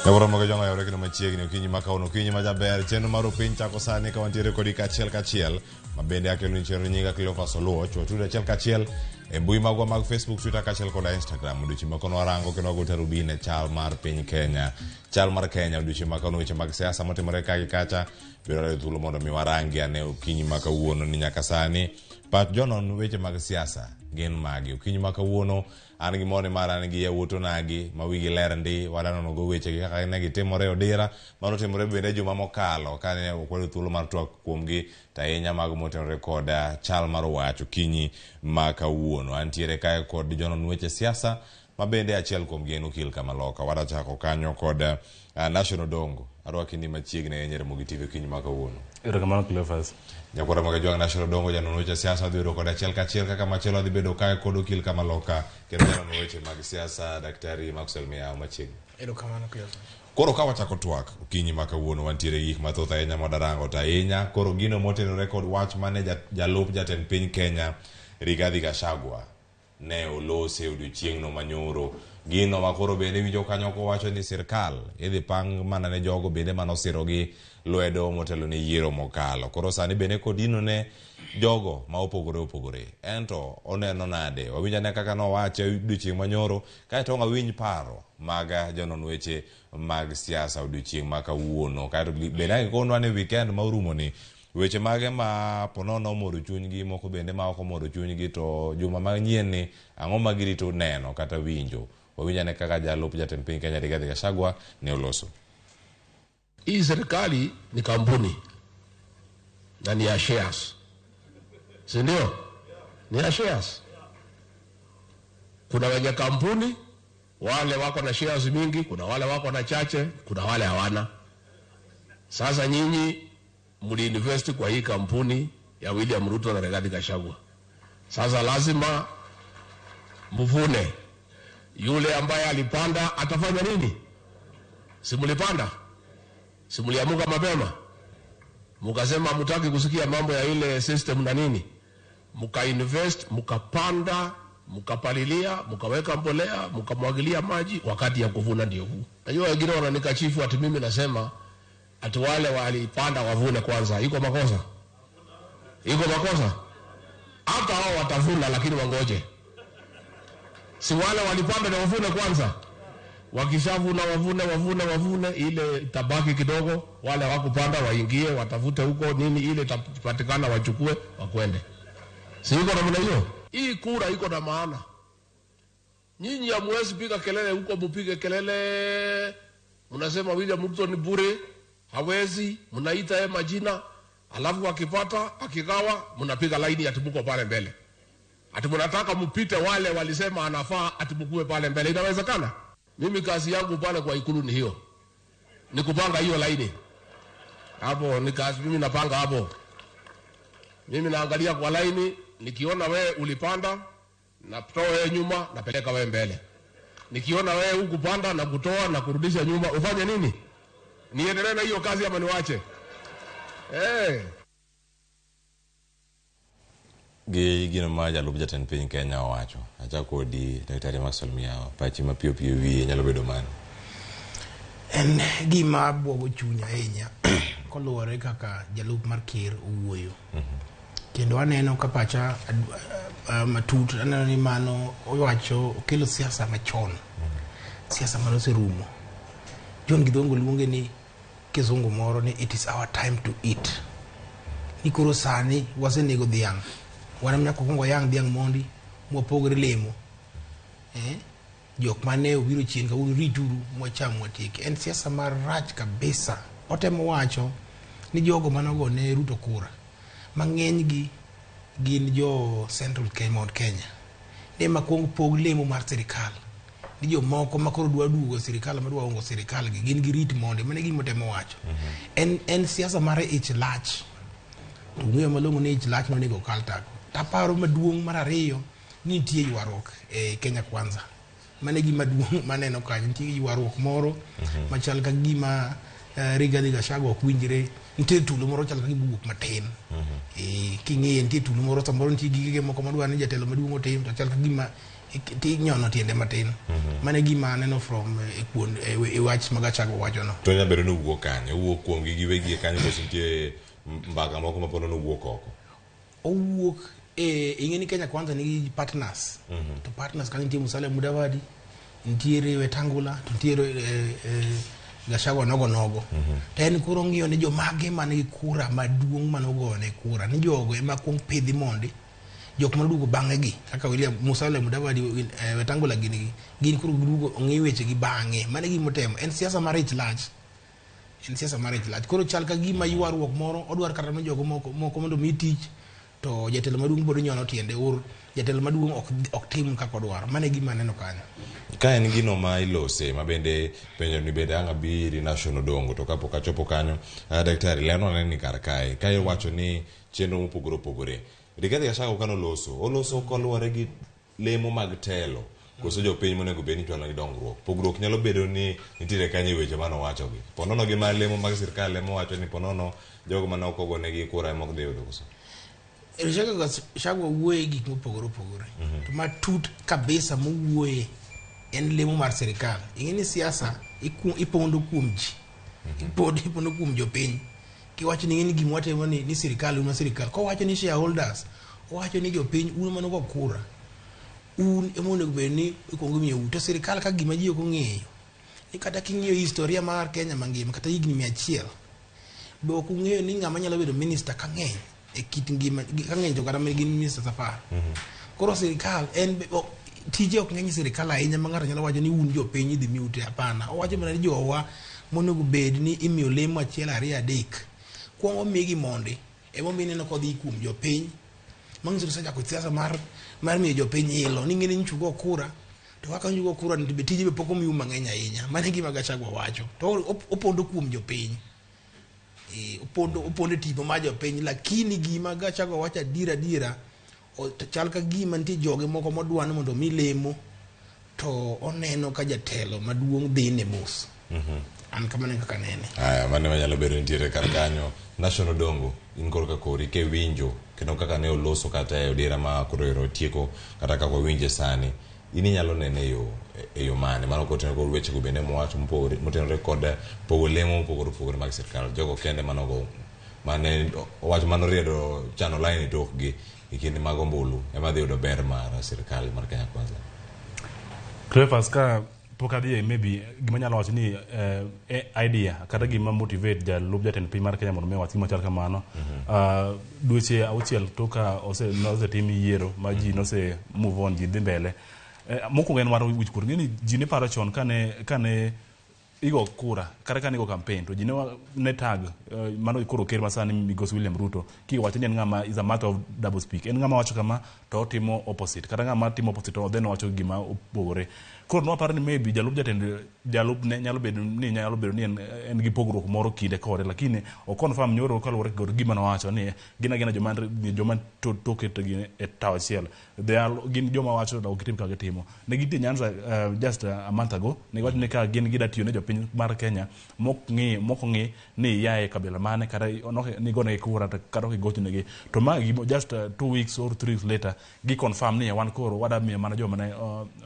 Jawuoro gi jong'o kendo machiegni okinyi ma kawuono, okinyi ma jaber. Chenro mar Opiny chako sani ka wantiere kodi kachiel kachiel, ma bende akelo ni chenro nyinga Cleophas Oluoch. Watudo achiel kachiel e mbui magwa mag Facebook, Twitter kaachiel koda Instagram. Odiochieng' ma kawuono warango kendo wago tarubin e chal mar piny Kenya, chal mar Kenya odiochieng' ma kawuono, weche mag siasa motimore ka gi kacha biro rado thuolo mondo mi warangi ane okinyi ma kawuono ni nyaka sani pach jonon weche mag siasa gin magi. Okinyi ma kawuono an gi mor nimar an gi yawuot onagi ma wigi ler ndi, wadanono go weche gi kaka ne gitimore odira manotimore bende juma mokalo kane ok wayudo thuolo mar twak kuomgi, to ahinya mago motenore kod chal mar wach okinyi ma kawuono. Antiere kae kod jonon weche siasa ma bende achiel kuomgi en Okil Kamaloka. Wadachako kanyo kod Nation Odongo. Arwaki ni machiegni ahinya e Ramogi TV okinyi ma kawuono. Erokamano, Cleophas. Nyakwara Magajwang' Nation Odongo, janon weche siasa, adhi bedo kode achiel kachiel kaka machielo adhi bedo kae kod Okil Kamaloka kendo janon weche mag siasa Daktari Maxwell Miyawo machiegni. Erokamano, Cleophas. Koro ka wachako twak okinyi ma kawuono, wantiere gi gik mathoth ahinya mwadarango, to ahinya koro gino motenore kod wach mane jalup jatend piny Kenya Rigathi Gachagua ne olose odiochieng'no manyoro. Gino ma koro bende iwinjo kanyo kowacho ni sirkal idhi pang mana ne jogo bende manosirogi lwedo motelo ne yiero mokalo. Koro sani bende kodino ne jogo ma opogore opogore. Ento oneno nade? Wawinj ane kaka nowache odiochieng' manyoro, kaeto wawinj paro mag jonon weche mag siasa odiochieng' ma kawuono. Kaeto bende ang' ikonwa ni weekend ma orumoni weche mage ma ponono omoro chunygi, moko bende ma ok omoro chunygi, to juma manyien ni ang'o ma girito neno kata winjo. Wawinj ane kaka jalup jatend piny Kenya Rigathi Gachagua ne oloso. Hii serikali ni kampuni na ni ya shares, si ndio? Ni ya shares. Kuna wenye kampuni wale wako na shares mingi, kuna wale wako na chache, kuna wale hawana. Sasa nyinyi mliinvest kwa hii kampuni ya William Ruto na Rigathi Gachagua. Sasa lazima mvune. Yule ambaye alipanda atafanya nini? Si mlipanda? Si mliamuka mapema? Mukasema hamtaki kusikia mambo ya ile system na nini? Mukainvest, mukapanda, mukapalilia, mukaweka mbolea, mukamwagilia maji, wakati ya kuvuna ndio huu. Najua wengine wananikashifu ati mimi nasema ati wale walipanda wavune kwanza. Iko makosa? Iko makosa? Hata hao watavuna, lakini wangoje. Si wale walipanda na wavune kwanza? Wakishavuna wavune, wavune, wavune, ile tabaki kidogo, wale hawakupanda waingie, watafute huko nini, ile itapatikana wachukue, wakwende. Si iko namna hiyo? Hii kura iko na maana. Nyinyi hamwezi piga kelele huko, mupige kelele, mnasema William Ruto ni bure, hawezi, mnaita yeye majina, alafu akipata akigawa, mnapiga laini ati mko pale mbele, ati mnataka mpite wale walisema anafaa, ati mkue pale mbele. Inawezekana? Mimi kazi yangu pale kwa Ikulu ni hiyo, ni kupanga hiyo laini hapo. Ni kazi mimi napanga hapo, mimi naangalia kwa laini, nikiona we ulipanda natoa wewe nyuma, napeleka wewe mbele. Nikiona wewe hukupanda na kutoa na kurudisha nyuma, ufanye nini? Niendelee na hiyo kazi ama niwache? Hey. Gi gino ma jalup jatend piny Kenya owacho, achako kodi Daktari Maxwell Miyawa, pachi mapiyo piyo wiye nyalo bedo mane? En gima buogo chuny ahinya koluwore kaka jalup mar ker owuoyo. Kendo aneno ka pacha matut aneno ni mano owacho okelo siasa machon. Siasa mane oserumo. John Githongo luonge ni kizungu moro ni "It is our time to eat." Ni koro sani wasenego dhiang'. Wan ema nyaka wakwong wayang' dhiang' mondi mwapogre lemo. Jok mane obiro chien kawuono rituru mwacham watieki. En siasa marach kabisa. Otemo wacho ni jogo manogo ne Ruto kura mang'eny gi gin jo Central Kenya, Mount Kenya. Ni ema kuong pog lemo mar sirikal. Ni jomoko ma koro dwa duogo sirikal madwa ongo sirikal gi gin girit mondi. Mano e gima otemo wacho. En siasa mar ich lach. To ung'eyo malong'o ni ich lach nonego okal tako. Taparo maduong' mar ariyo ni nitie ywaruok e Kenya Kwanza. Mano e gima duong' maneno kanyo. Nitie ywaruok moro machal ka gima Rigathi Gachagua ok winjre. Nitie tulo moro chal ka gima owuok matin. King'iye nitie tulo moro samoro nitie gige moko madwa ni jatelo maduong' otim to chal ka gima Tinyono tiende matin. Mano e gima aneno from e kuond e wach ma Gachagua wachono. To nyalo bedo ni owuok kanye? Owuok kuomgi giwegi e kanyo koso nitie mbaka moko ma pod nowuok oko? Owuok e ing'e ni Kenya Kwanza nigi partners. To partners kanyo nitie Musalia Mudavadi, nitiere Wetangula, to nitiere Gachagua nogo nogo. To en koro ong'iyo ni jomage man gi kura maduong' manogone kura, ni jogo ema kuong pidhi mondi jok manoduogo bang'e gi kaka William Musalia Mudavadi, Wetangula gini gi gin koro giduogo ong'i weche gi bang'e. Mano e gima otemo. En siasa mar ich lach. En siasa mar ich lach. Koro chal ka gima ywaruok moro odwar kata ni jogo moko, moko mondo mi tich to jatelo maduong' pod nyono tiende or jatelo maduong' ok tim kaka odwaro. Mano e gima aneno kanyo. Ka en gino ma ilose ma bende penjo ni bende ang' abiri National Odongo to kapok achopo kanyo daktari lernwa ane ni kar kae ka iwacho ni chenro mopogore opogore Rigathi Gachagua kanoloso oloso koluwore gi lemo mag telo koso jopiny monego bed ni chwalo gi dongruok pogruok nyalo bedo ni nitiere kanyo e weche mane owachogi ponono gi mar lemo mag sirkal ema owacho ni ponono jogo mane ok ogonegi kura ema ok dhi yudo koso Rigathi Gachagua wuoye gik mopogore opogore. To matut kabisa mowuoye en lemo mar sirikal. Ing'e ni siasa ipondo kuom ji. Ipondo kuom jopiny. Kiwacho ni ing'e ni gima watimo ni sirikal un ma sirikal. Kowacho ni shareholders, owacho ni jopiny un ema nugo kura. Un ema onego bed ni ikuongo miyou. To sirikal ka gima ji ok ong'eyo ni kata king'iyo historia mar Kenya mangima kata higni 100 be ok ung'eyo ni ng'ama nyalo bedo minister ka ng'eny e kit ngima ka ng'eny to kata gin ministers 10. Koro sirikal en tije ok ng'eny e sirikal ahinya ma ng'ato nyalo wacho ni un jopiny idhi miu te hapana. Owacho mana ni jowa monego bed ni imiyo lemo 1 2 3 kuongo migi mondi emomiyo ineno kodhi kuom jopiny manyiso ni osechako siasa mar miyo jopiny ilo ni ing'e ni nyocha ugo kura to kaka nyocha ugo kura ni be tije be pok omiu mang'eny ahinya. Mano e gima Gachagua wacho. To opondo kuom jopiny. Opondo e tipo mar jopiny lakini gima Gachagua wacho adiera adiera chal ka gima nitie joge moko modwa ni mondo omi lemo to oneno ka jatelo maduong' dhi ne mos. An kamano e kaka anene. Aya, mano ema nyalo bedo nitiere kar kanyo. National Odongo, in korka kori kiwinjo kendo kaka ne oloso kata e odiera ma koro ero otieko kata kaka wawinje sani, in inyalo nene e yo mane? Mano kotenore kod wechego bende mowacho motenore kod pogo lemo mopogore opogore mag sirkal. Jogo kende manogo mane owacho manoriedo chano line e tokgi e kinde mag ombulu ema dhi yudo ber mar sirkal mar Kenya Kwanza. Cleophas, ka pok adhi maybe gima nyalo wacho ni idea kata gima motivate jalup jatend piny mar Kenya mondo mi owach gima chal kamano. Dweche 6 tok ka nosetim yiero ma ji nose move on, ji dhi mbele. Mokwongo en mar wich kuot. Ng'eni ji ne paro chon kane igo kura kata kane igo campaign to ji ne tag mano koro ker masani migosi William Ruto kiwacho ni en ng'ama is a matter of double speak. En ng'ama wacho kama to otimo opposite kata ng'ama timo opposite to then owacho gima opogore. Koro nwaparo ni maybe jalup jatend jalupne nyalo bedo ni en gi pogruok moro kinde kode lakini ok confirm nyoro kaluwore kod gima nowacho ni gin agina joma toke to gin e tawo achiel. They are gin joma wacho to ok gitim kaka gitimo. Ne gintie Nyanza just a month ago, ne giwacho ni ka gin gida tiyo ne jopiny mar Kenya mok ng'i ni iae kabila mane kata ni gonegi kura kata ok igochonegi. To ma just 2 weeks or 3 weeks later gi confirm ni wan koro wada miyo mana joma ne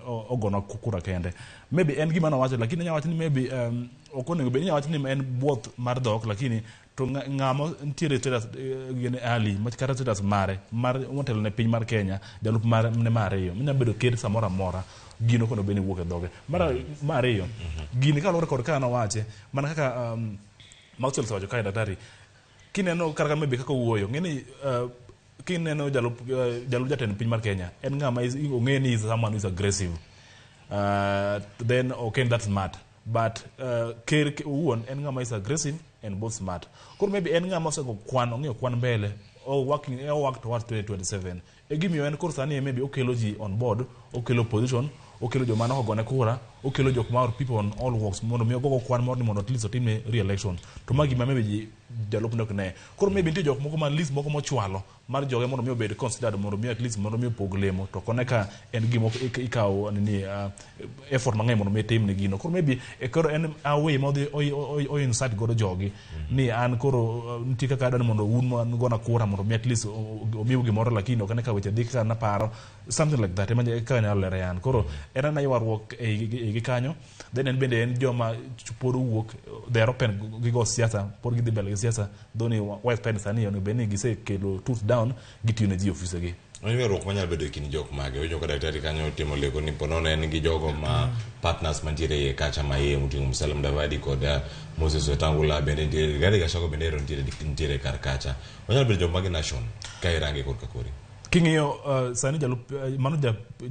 ogono kura kende. Maybe en gima nowacho lakini inyalo wacho ni maybe ok onego bed ni inyalo wacho ni en buoth mar dhok lakini to ng'ama nitiere status gin ali kata status mare mar motelo ne piny mar Kenya jalup mar ne mar ariyo minyalo bedo ker samoro amora gino ok onego bed ni wuok e dhoge. Mar ariyo gini kaluwore kod kaka nowache mana kaka Maxwell osewacho kae daktari kineno kata maybe kaka owuoyo ng'eni kineno jalup jatend piny mar Kenya en ng'ama ong'e ni is someone who is aggressive then okay that's smart but ker owuon en ng'ama is aggressive and both smart. Koro maybe en ng'ama osego kwan ong'eyo kwan mbele o working o work towards 2027 e gimiyo en koro sani maybe okelo ji on board okelo opposition okelo joma ne ogone kura Okelo jok ma people on all walks mondo mi ogogo kwan moro ni mondo at least otimne re-election. To ma gima maybe ji jalupne ok ne. Koro maybe nitie jok moko ma list moko mochwalo mar joge mondo mi obed considered, mondo mi at least mondo mi opog lemo, to kone ka en gima ikawo nini effort mang'eny mondo mi timne gino. Koro maybe koro en a way ma odhi o incite godo jogi ni an koro nitie kaka adwaro ni mondo un ma gona kura mondo mi at least omiu gimoro, lakini ok ane ka weche dhi kaka naparo, something like that ema kaka nyalo lere an. Koro en ana ywaruok e igi kanyo. Then en bende en joma pod owuok, they are open gigo siasa, pod gidhi mbele gi siasa, though ni West Pen sani onego bed ni gisekelo tooth down, gitiyo ne ji ofise gi. En ywaruok manyalo bedo e kind jok mage. Winjo ka daktari kanyo timo leko ni ponono en gi jogo ma partners mantiere iye kacha ma iye moting'o Musalia Mudavadi kod Moses Wetangula, bende nitiere Rigathi Gachagua, bende ero nitiere kar kacha. Onyalo bedo jok mage nation ka irange korka kori. King'iyo sani jalup mano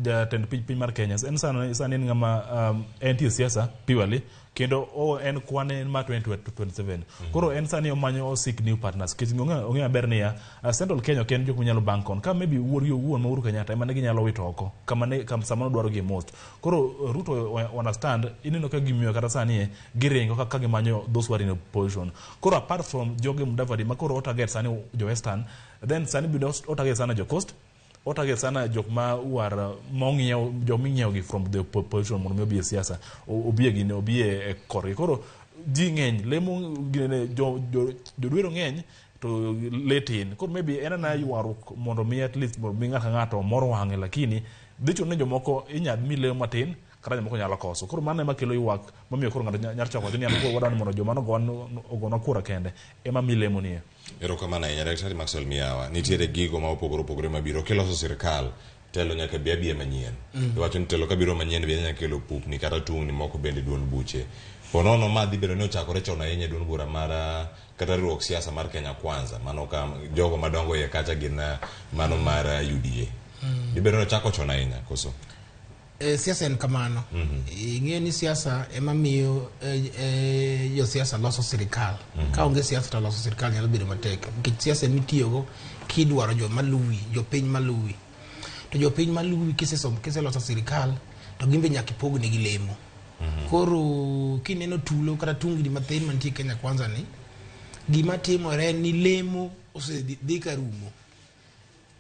jatend piny mar Kenya en sani en ng'ama entie siasa purely, kendo en kwane en mar 2027. Koro en sani omanyo oseek new partners nikech ong'eyo maber niya Central Kenya ok en jok manyalo bank on ka maybe wuorgi owuon ma Uhuru Kenyatta ema ne ginyalo wito oko kama ne kam sama nodwaro gi most. Koro Ruto understand ineno ka gimiyo kata sani giringo ka gimanyo those who are in opposition. Koro apart from joge Mudavadi ma koro otarget sani jo Western, then sani bende otarget sana jo Coast, otarget sana jok ma who are mong'iew, jok ming'iewo gi from the opposition mondo mi obi e siasa, obi e gini, obi e korgi. Koro ji ng'eny lemo ginene jo jodwero ng'eny to le tin. Koro maybe en ana ywaruok mondo mi at least mondo mi ng'ato ka ng'ato mor wang'e, lakini dhi chuno ni jomoko inyal mi lemo matin kata jomoko nyalo koso. Koro mano ema kelo ywak mamiyo koro ng'ato nyalo chako wacho ni an koro wadwaro ni mondo joma nogonwa kura kende ema mi lemo nie. Erokamano ahinya, Daktari Maxwell Miyawa. Nitiere gigo ma opogore opogore mabiro kiloso sirikal, telo nyaka bi abiya manyien. Iwacho ni telo kabiro manyien bende nyalo kelo pupni kata tungni moko bende duond buche. Ponono ma dhi bedo ni ochakore chon ahinya e duond bura mar kata riwruok siasa mar Kenya Kwanza. Mano ka jogo madongo iye kacha gin mano mar UDA. Dhi bedo ni ochako chon ahinya koso? Siasa en kamano. Ing'eyo ni siasa ema miyo josiasa loso sirikal. Ka onge siasa to loso sirikal nyalo bedo matek, nikech siasa emitiyogo kidwaro joma luwi, jopiny maluwi. To jopiny maluwi kiseloso sirikal to gin be nyaka ipognegi lemo. Koro kineno tulo kata tungni mathin mantie Kenya Kwanza ni, gima timore en ni lemo osedhi ka rumo.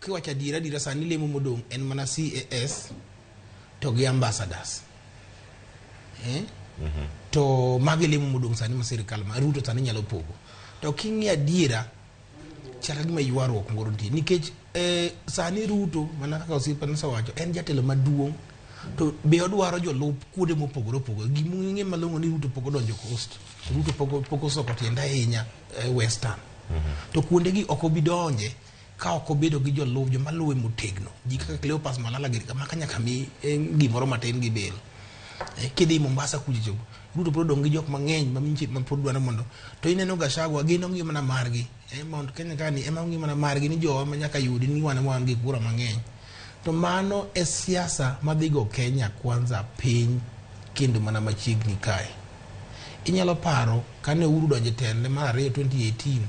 Kiwacho adiera adiera, sani lemo modong' en mana CAS to gi ambassadors. To magi lemo modong' sani ma sirikal ma Ruto sani nyalo pogo. To king'iyo adiera, chal ka gima ywaruok moro nitie, nikech sani Ruto, mana kaka osiepna osewacho, en jatelo maduong' to be odwaro jolup kuonde mopogore opogore. Gima malong'o ni Ruto pok odonjo Coast, Ruto pok osoko tiende ahinya Western. To kuondegi ok obi donje ka ok obedo gi jolup, joma luwe motegno. Ji kaka Cleopas Malala gini kama nyaka mi gimoro matin gi bel. Kidhi Mombasa kucho, Ruto pod odong' gi jok mang'eny ma minche ma pod dwaro mondo to ineno Gachagua gin ong'iyo mana margi. Mount Kenya kani ema ong'iyo mana margi ni jowa ma nyaka yudi ni wan ema wan gi kura mang'eny. To mano e siasa madhi go Kenya Kwanza piny kendo mana machiegni kae. Inyalo paro kane Uhuru donjo e tende mar ariyo 2018,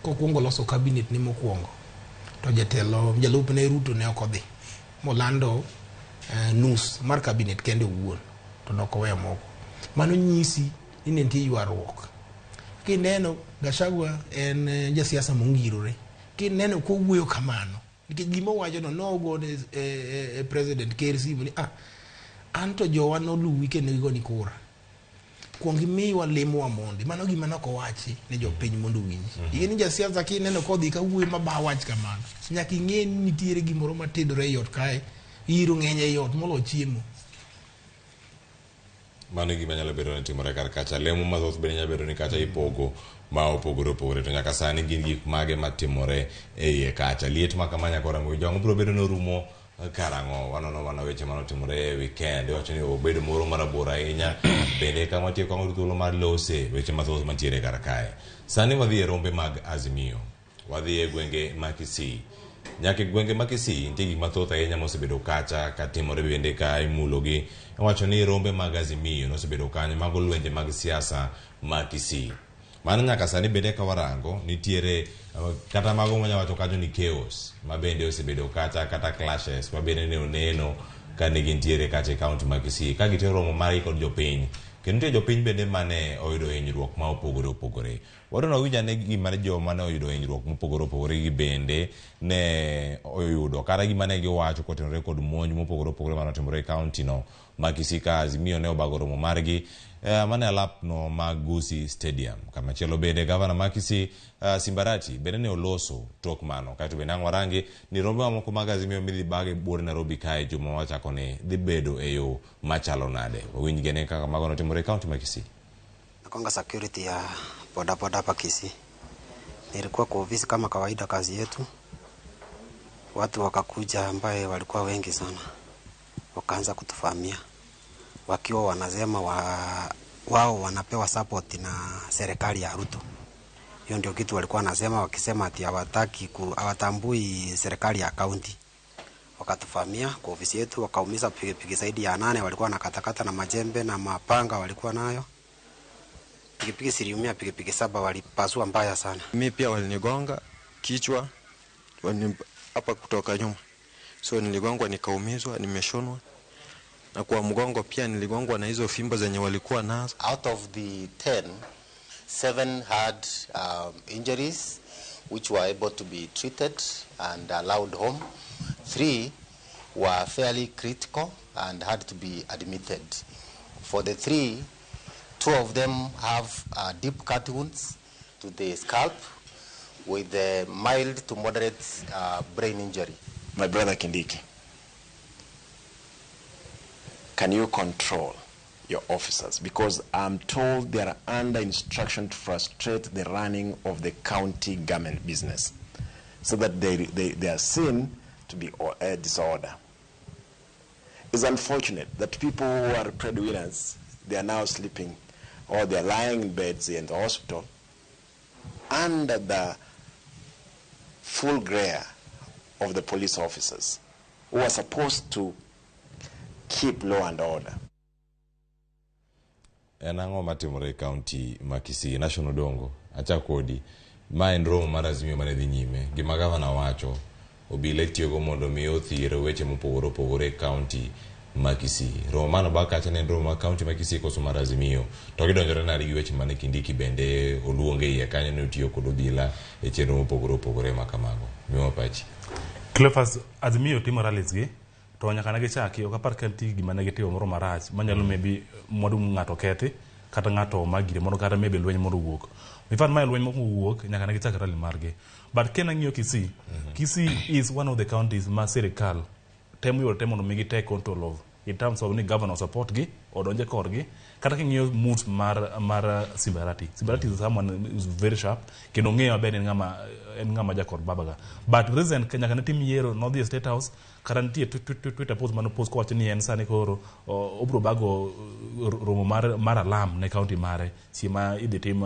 kokwongo loso cabinet ne mokwongo, to jatelo jalupne Ruto ne ok odhi molando nus mar cabinet kende owuon, to nok oweyo moko. Mano nyisi ni ne nitie ywaruok. Kineno Gachagua en jasiasa mongirore. Kineno kowuoyo kamano, nikech gima owacho no nogone president ker simu ni an to jowa noluwi kendo gigoni kura, kuong imiwa limowa mondi. Mano gima nok owachi ne jopiny mondo owinji. Ing'e ni jasiasa kineno kodhi ka wuoyo maba wach kamano, nyaka ing'e ni nitiere gimoro matedore ei ot kae, iro ng'eny ei ot molo chiemo. Mano e gima nyalo bedo ni timore kar kacha. Lemo mathoth bende nyalo bedo ni kacha ipogo ma opogore opogore, to nyaka sani gin gik mage matimore e iye kacha. Liet ma kama nyaka Ramogi Jwang' biro bedo ni orumo karang'o? Wanono mana weche manotimore e weekend. Iwacho ni obedo moro marabora ahinya. Bende kama watieko kama thuolo mar lose weche mathoth mantiere kar kae. Sani wadhi e rombe mag Azimio. Wadhi e gwenge ma Kisii. Nyaka e gwenge ma Kisii nitie gik mathoth ahinya mosebedo kacha katimore, bende ka imulogi. Iwacho ni rombe mag Azimio nosebedo kanyo mago lwenje mag siasa ma Kisii. Mano nyaka sani bende ka warango nitiere kata mago mwanya wacho kanyo ni chaos ma bende osebedo kacha, kata clashes ma bende ne oneno. kane gintiere kacha e kaunti ma Kisii ka gitero romo margi kod jopiny. Kendo nitie jopiny bende mane oyudo hinyruok ma opogore opogore. Wadwa winj ane gima joma ne oyudo hinyruok mopogore opogore gi bende ne oyudo kata gima ne giwacho kotenore kod monj mopogore opogore mane otimore e kaunti no ma Kisii ka Azimio ne obago romo margi mane alapno mag Gusii Stadium. Kamachielo bende gavana ma Kisii Simbarati bende ne oloso tok mano. Kaeto bende ang' warangi ni rombe mamoko mag Azimio midhi bag e buore Nairobi kae juma wachako ni dhi bedo e yo machalo nade. Wawinj gene kaka mago notimore e kaunti ma Kisii. Nakonga security ya bodaboda hapa Kisii. Nilikuwa kwa ofisi kama kawaida kazi yetu. Watu wakakuja ambaye walikuwa wengi sana. Wakaanza kutuvamia. Wakiwa wanasema wao wanapewa support na serikali ya Ruto. Hiyo ndio kitu walikuwa wanasema, wakisema ati hawatambui serikali ya county. Wakatuvamia kwa ofisi yetu, wakaumiza pikipiki zaidi ya 8, walikuwa wanakatakata na majembe na mapanga walikuwa nayo. Pikipiki ziliumia, pikipiki 7 walipasua mbaya sana. Mimi pia walinigonga kichwa hapa kutoka nyuma. So niligongwa nikaumizwa, nimeshonwa. Na kwa mgongo pia niligongwa na hizo fimbo zenye walikuwa nazo. Out of the 10, 7 had injuries which were able to be treated and allowed home. 3 were fairly critical and had to be admitted. For the 3, 2 of them have deep cut wounds to the scalp with a mild to moderate brain injury. My brother Kindiki, can you control your officers? Because I'm told they are under instruction to frustrate the running of the county government business so that they are seen to be disorder. It's unfortunate that people who are breadwinners, they are now sleeping or they are lying in beds in the hospital under the full glare of the police officers who are supposed to keep law and order. En ang'o matimore e kaunti ma Kisii? National Odongo, achak kodi. Ma en romo mar Azimio mane dhi nyime. Gima gavana wacho, obila itiyogo mondo mi othir weche mopogore opogore e kaunti ma Kisii. Romo mano bak kacha ne en romo mar kaunti ma Kisii koso mar Azimio. To gidonjore nade gi weche mane Kindiki bende oluonge iye kanyo ni otiyo kod obila e chenro mopogore opogore ma kamago. Miwa pachi. Cleophas, Azimio timo rallies gi to nyaka ne gichaki ok apar ka nitie gima ne gitimo moro marach manyalo maybe mwandu ng'ato kethi kata ng'ato omak gire moro kata maybe lweny moro owuok. In fact, mae lweny mokwongo wuok nyaka ne gichak rally margi. But kena ng'iyo Kisii, Kisii is one of the counties ma sirikal temo yore te mondo mi gi take control of in terms of ni governor support gi odonje korgi kata king'iyo moves mar Simbarati. Simbarati is someone who is very sharp kendo ong'eyo maber ni en ng'ama jakor babaga. But recent nyaka ne tim yiero nodhi e State House kata nitie Twitter post mane post kowacho ni en sani koro obiro bago romo mar alam ne county mare chieng' ma idhi tim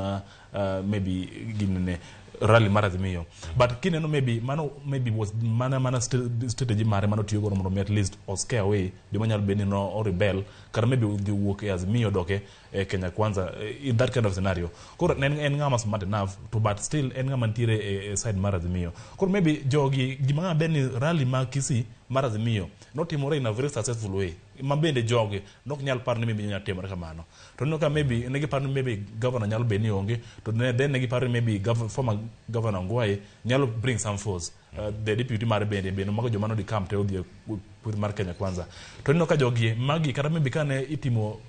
maybe ginene rally mar Azimio. But kineno maybe mano maybe was mana strategy mare mano tiyo godo mondo mi at least o scare away joma nyalo bedo ni no o rebel kata maybe dhi wuok e Azimio doke e Kenya Kwanza in that kind of scenario. Koro en ng'ama smart enough to but still en ng'ama nitiere e side mar Azimio. Koro maybe jogi gima ng'ama ber ni rally mar Kisii mar Azimio notimore in a very successful way ma bende jogi nok nyal paro ni maybe nyalo timore kamano. To ineno ka maybe ne giparo ni maybe governor nyalo bedo ni onge to then ne giparo ni maybe former governor Ongwae nyalo bring some force. The deputy mare bende mago joma nodhi camp te odhi e kweth mar Kenya Kwanza. To ineno ka jogi magi kata maybe kane itimo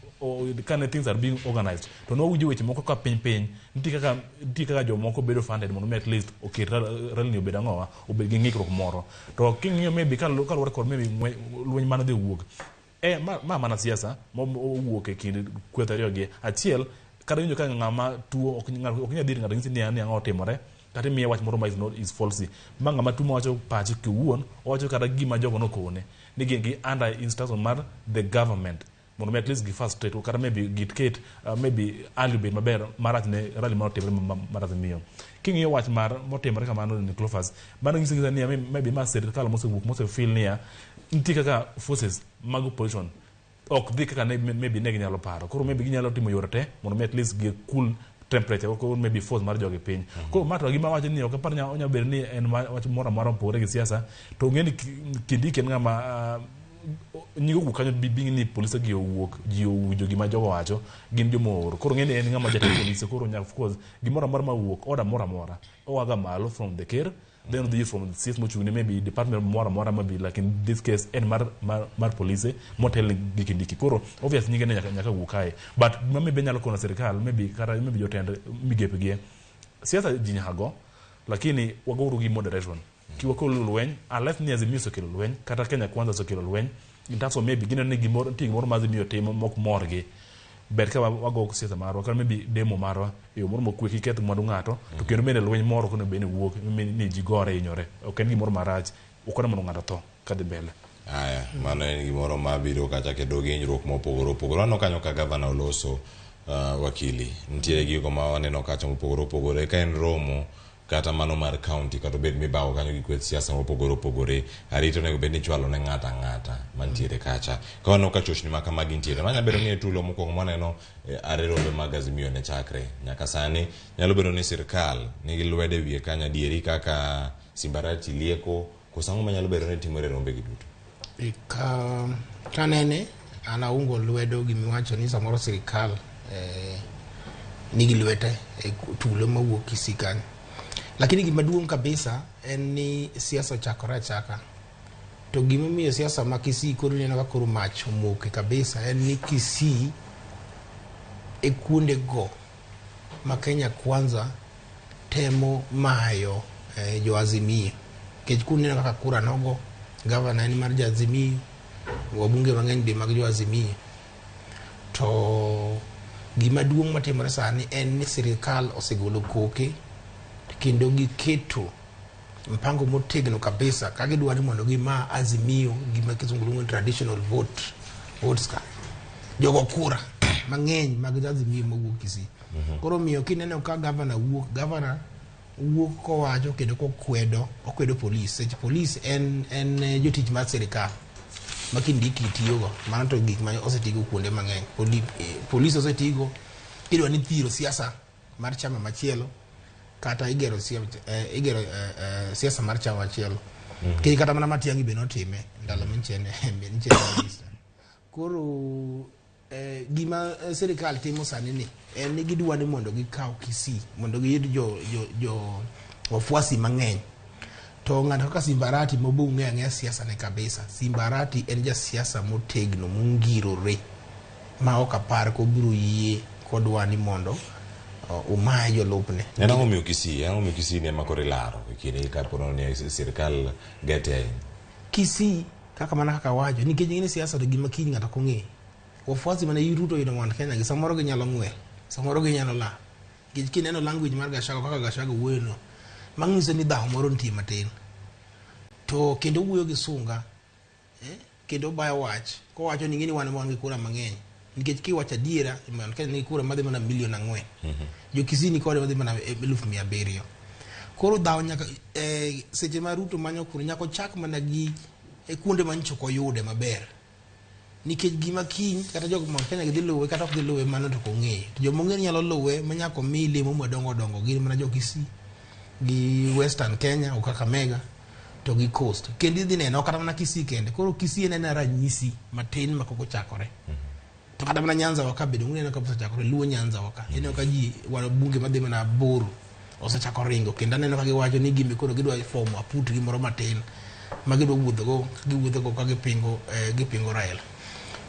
kane things are being organized to nowinjo weche moko ka piny piny nitie kaka jomoko bedo funded mondo mi at least oket rally ni obed ang'owa obed gi ng'ikruok moro. To king'iyo maybe kaluwore kod maybe lweny mane dhi wuok ma mana siasa mowuok e kind kweth ariyo gi achiel kata winjo ka ng'ama tuo ok nyal dhir ng'ato nyisi ni ang'o otimore kata imiye wach moro ma is not is false ma ng'ama tuo mawacho pache kiwuon owacho kata gima jogo nokone ni gin gi under instruction mar the government mondo mi at least gi frustrate kata maybe giket maybe ali obed maber marach ne rally manotimore mar Azimio. King'iyo wach mar motimore kamano ni Cleophas mano nyiso ni maybe ma sirikal mosewuok mosefeel niya nitie kaka forces mag opposition ok dhi kaka maybe ne ginyalo paro. Koro maybe ginyalo timo yore te mondo mi at least gi cool temperature koro maybe force mar jogi piny. Koro ma to gima wacho ni ok apar onyalo bedo ni en wach moro amora mopogore gi siasa to ng'e ni Kindiki en ng'ama Nyingo wuok kanyo bing ni polise gi owuok, ji owinjo gima jogo wacho, gin joma ooro. Koro ng'eni en ng'ama jatend polise, koro nyaka of course gimoro amora mawuok, order moro amora oaga malo from the ker, then odhi from the CS mochung' ne maybe department moro amora, maybe like in this case en mar polise motel gi Kindiki. Koro obvious nyinge ne nyaka wuok kae, but gima maybe nyalo kono sirikal, maybe kata maybe jotend migepe gi siasa ji nyaka go, lakini wagouru gi moderation kiwakelo lweny, unless ni Azimio osekelo lweny kata Kenya Kwanza osekelo lweny in terms of maybe gineno ni gimoro nitie gimoro ma Azimio timo mok morgi. Ber ka wago siasa marwa kata maybe demo marwa e yo moro mokwe, kik keth mwandu ng'ato, to kendo bende lweny moro ok onego bed ni wuok ni ji gore hinyore. Ok en gimoro marach, ok onego mondo ng'ato tho kadhi mbele. Aya, mano en gimoro mabiro kacha kendo gi hinyruok mopogore opogore. Waneno kanyo ka gavana oloso, wakili. Nitiere gigo ma waneno kacha mopogore opogore ka en romo kata mano mar county kata obed mibago kanyo gi kweth siasa mopogore opogore. Arita onego bed ni ichwalo ne ng'ato ang'ata mantiere kacha. Ka waneno ka chochni ma kamagi nitiere, ma nyalo bedo ni e tulo mokwongo mwaneno are rombe mag Azimio ne chakre nyaka sani, nyalo bedo ni sirkal nigi lwedo e wiye kanyo adieri kaka Simbarati lieko, koso ang'o manyalo bedo ni timore e rombe gi duto? Ka kanene an aungo lwedo gimiwacho ni samoro sirikal nigi lwete e tulo mawuok Kisii kanyo, lakini gima duong' kabisa en ni siasa ochakore achaka. To gimomiyo siasa ma Kisii koro ineno ka koro mach omoke kabisa en ni Kisii e kuonde go ma Kenya Kwanza temo mayo jo Azimio, nikech kuneno kaka kura nogo, gavana en mar jo Azimio, wabunge mang'eny be mag jo Azimio. To gima duong' matimore sani en ni sirikal osegolo koke kendo giketo mpango motegno kabisa ka gidwa ni mondo gima Azimio gima kizungu luongo ni traditional votes ka jogo kura mang'eny mag Azimio mawuok Kisii. Koro miyo kineno ka gavana wuok, gavana wuok kowacho kendo kokwedo, okwedo polis. Seche polis en jotich mar sirikal ma Kindiki tiyogo, mano to gik ma osetigo kuonde mang'eny. Polis osetigo idwa ni thiro siasa mar chama machielo kata igero siasa mar chama machielo. Nikech kata mana Matiang'i be notime ndalo minchene minister. Koro gima sirikal timo sani ni en ni gidwa ni mondo gikaw Kisii mondo giyud jo wafuasi mang'eny. To ng'ato kaka Simbarati mobo ung'eyo ang'eya siasa ne kabisa. Simbarati en jasiasa motegno mongirore ma ok apar kobiro yie kodwa ni mondo umaye jolupne. En ang'o miyo Kisii? En ang'o miyo Kisii ni ema koro ilaro e kinde ka po ni sirikal gete ahinya? Kisii kaka mana kaka wacho nikech ing'e ni siasa to gima kiny ng'ato ok ong'eyo. Wafuasi mane Ruto oyudo Mount Kenya gi samoro ginyalo ng'wel, samoro ginyalo lal. Nikech kineno language mar Gachagua kaka Gachagua wuoyo no, mang'iso ni dhawo moro nitie matin. To kendo wuoyo gi sunga, kendo bayo wach kowacho ni ing'e ni wan gi kura mang'eny. Nikech kiwacho adiera, Mount Kenya nigi kura madhi mana milion 4. Jo Kisii ni kode madhi mana 700,000. Koro dhawo nyaka seche ma Ruto manyo kura nyaka ochak mana gi kuonde ma nyocha ok oyude maber. Nikech gima kiny kata jok Mount Kenya gidhi luwe kata ok dhi luwe mano to ok ong'eyo. To joma ong'eyo ni nyalo luwe ma nyaka omi lemo madongo dongo gin mana jo Kisii gi Western Kenya o Kakamega to gi Coast. Kendo idhi neno kata mana Kisii kende. Koro Kisii en ena ranyisi matin ma kok ochakore. To kata mana Nyanza wa ka bende uneno ka osechakore, Luo Nyanza wa ka. Ineno ka ji wabunge madhi mana 8 osechako ringo kendo aneno ka giwacho ni gimbe koro gidwa fomo aput gimoro matin ma gidwa wuothogo, giwuothogo ka gipingo Raila.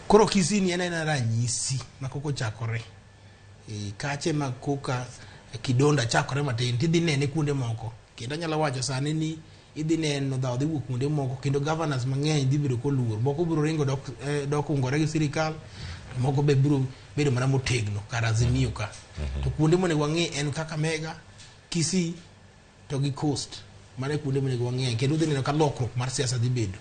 Koro Kisii ni en ena ranyisi ma kok ochakore. Kache ma koka kidonda chakore matin tidhi nene kuonde moko. Kendo anyalo wacho sani ni idhi neno dhawo dhi wuok kuonde moko kendo governors mang'eny dhi bedo koluor. Moko biro ringo dok ungore gi sirikal, to moko be biro bedo mana motegno kar Azimio ka. To kuonde monego wang'i en Kakamega, Kisii to gi Coast. Mano e kuonde monego wang'i kendo udhi neno ka lokruok mar siasa dhi bedo.